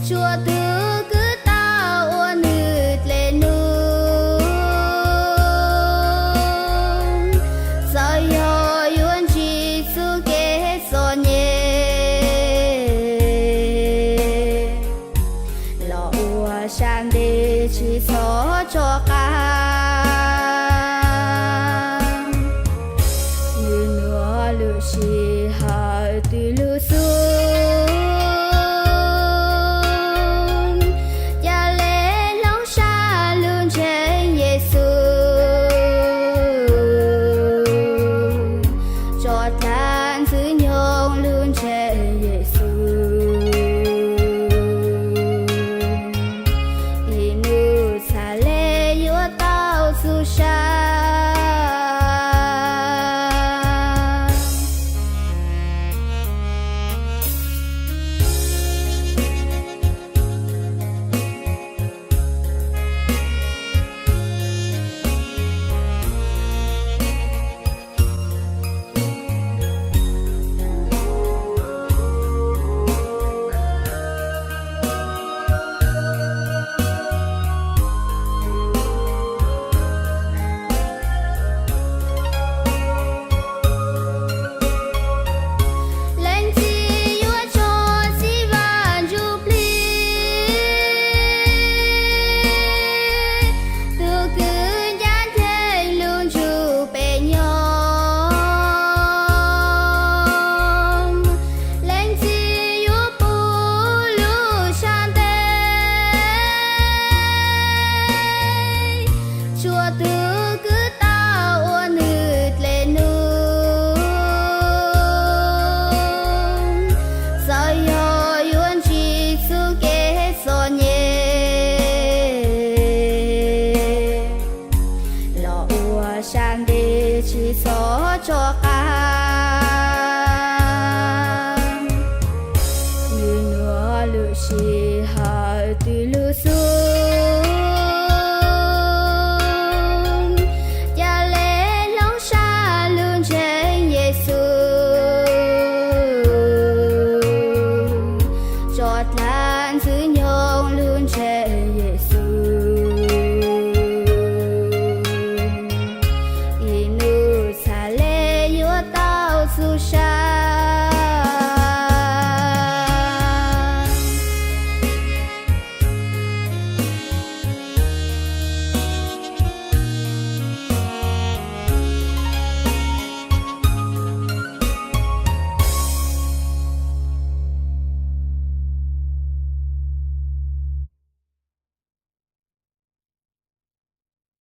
Tsuas tus kwv tau ua nws dlej nug, txawm yog yuav ntsib txoj kev txom nyem los ua sab ntev tsis txhob tso qab. Nws nuav lub sij hawm twb lug xub, ca le hloov sab lug ntseeg Yexus, tso dlaab ntxwg nyoog lug ntseeg Yexus, ib nub txhaj le yuav tau txuj sa. Leej txiv yuav tso Txiv Vaj Ntsuj Plig, tug kws ncaab nceeg lug nrug peb nyob. Leej txiv yuav pub lub sab ntev tsua tug kwv tau ua nwg dlej nug, txawm yog yuav ntsib txuj kev txom nyem los ua sab ntev tsis txhob tso qab. Nwg nuav lub sij hawm twb lug xub, ca le hloov sab lug ntseeg Yexus, tso dlaab ntxwg nyoog lug ntseeg Yexus.